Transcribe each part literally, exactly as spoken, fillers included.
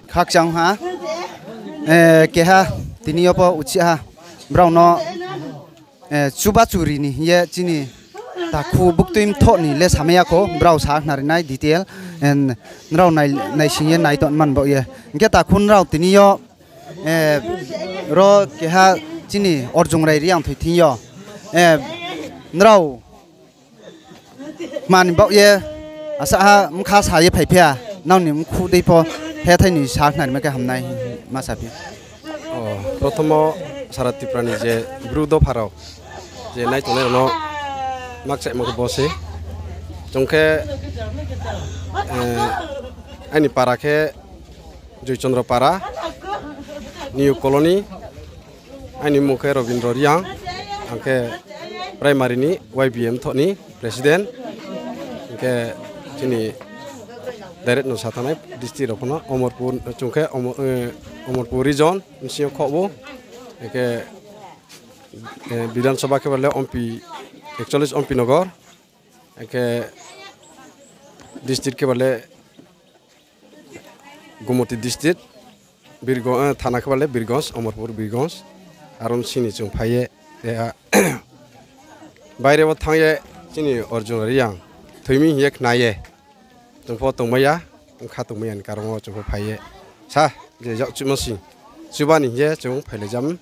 Khakchang ha. Eh, keha, tini yo pho uchih ha. Brao no, eh, chuba churi ni hing ye chini takhu buktui mthoh ni le samai ya kho, brao sa khna ri nai detail. En, nrao nai, naising ye nai tong man baoh ye. Hing khe takhu nrao tini yo, eh, ro keha chini Arjun Rai Reang thoi thing yo. Eh, nrao Kma ni baoh ye, asa ha mkha sa ye phaiphi ya, nrao ni mkhu dei pho, hethai ni sa khna ri ma khe hamnai, ma saphi. O, prothomo sara Tripura ni je Bru dopha rao, je nai tongnai rao no makchaimo khe bo se. Chung khe, eh, aini para khe Joychandra para, New Colony, aini mmung khe Robindra Reang, ang khe primary ni Y B M thoh ni president, hing khe chini direct no sa thanai district rao pho no, Amarpur, chung khe Amar-, eh, Amarpur region, bsing yo khoh ou, hing khe, eh, Bidhan Sabha khe bale Ompi, actually Ompi Nagar, hing khe district khe bale Gumoti district, Birgo-, eh, thana khe bale Birgonj, Amarpur Birgonj, aro bsing ni chung phai ye, eh, baire wo thanng ye chini Arjun Reang thoi mi hing ye khna ye, chung pho tongmai ya, bkha tongmai ya ni karon wo chung pho phai ye, sa, je yakchuhmo sing, chuba ni hing ye chung phailai jam.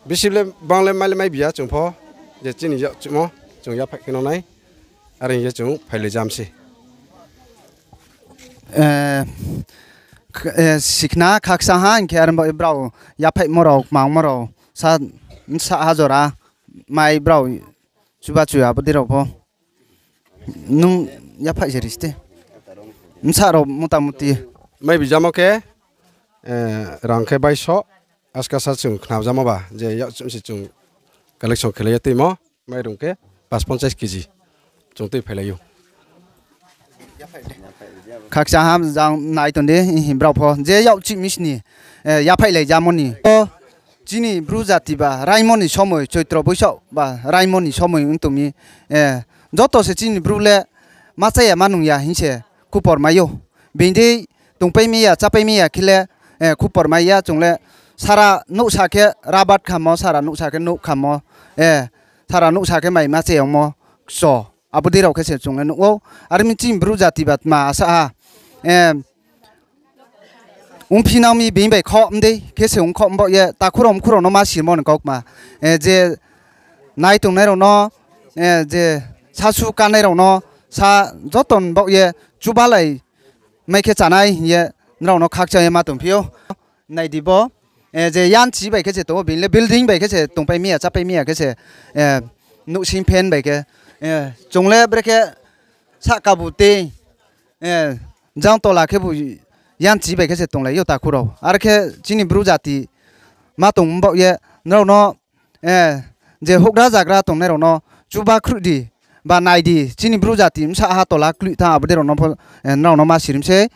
Bisi le bang le mai le mai bi ya chung pho, je chini yakchuhmo, chung yaphaih khe no nai, are hing ye chung phailai jam se. Eh, kh-, eh, sikhna khakchang ha, hing khe are baoh ye brao yaphaihmo rao, kmangmo rao, sa, bsa ha jora, mai brao, chuba chu abo dei rao pho. Nung yaphaih se ri ste. Bsa rao motamuti. Mai bijamo khe, eh, rang khe baiso, askasa chung khnajamo ba, je yakchuhmo se chung collection khelai ye tuimo, mairung khe পাঁচ পঞ্চাশ KG chung tui phailai ou. Khakchang ha jang nai tong di, brao pho je yakchuh mi sni, eh, yaphaih lai jamo ni. O, chini Bru jati ba raimo ni somoi, Choitro Boisaoh ba raimo ni somoi ong tong mi, eh, joto se chini Bru le ma cha ya ma nung ya hing se khupor mai ou. Bini dei tongpai mi ya, chápai mi ya khe le, eh, khupor mai ya chung le sara nouhsa khe rabat khamo, sara nouhsa khe nouh khamo, eh, sara nouhsa khe mai ma cha yagmo kcho. Abo dei rao khe se chung le nuh ou. Are mi chini Bru jati ba tma asa ha, eh, ongphi nang mi bini bai khoh mdei khe se ong khoh mbaoh ye, takhu rao mkhu rao no ma sirmo ni kaukma. Eh, je nai tongnai rao no, eh, je sasu kannai rao no sa joto ni baoh ye chubalai mai khe chánai hing ye nrao no khakchang ye ma tongphi ou. Nai di bo, eh, je yanchi bai khe se tong ou, bini le building bai khe se tongpai mi ya, chápai mi ya khe se, eh, nouhsing phen bai khe, eh, chung le brekhe sahka bu tei, eh, jang tola khebu yanchi bai khe se tonglai ou takhu rao. Are khe chini Bru jati ma tong mbaoh ye, nrao no, eh, je houhgra zagra tongnai rao no chuba khruh di, ba nai di, chini Bru jati bsa ha tola kluih thanng abo dei rao no pho, eh, nrao no ma sirim sei.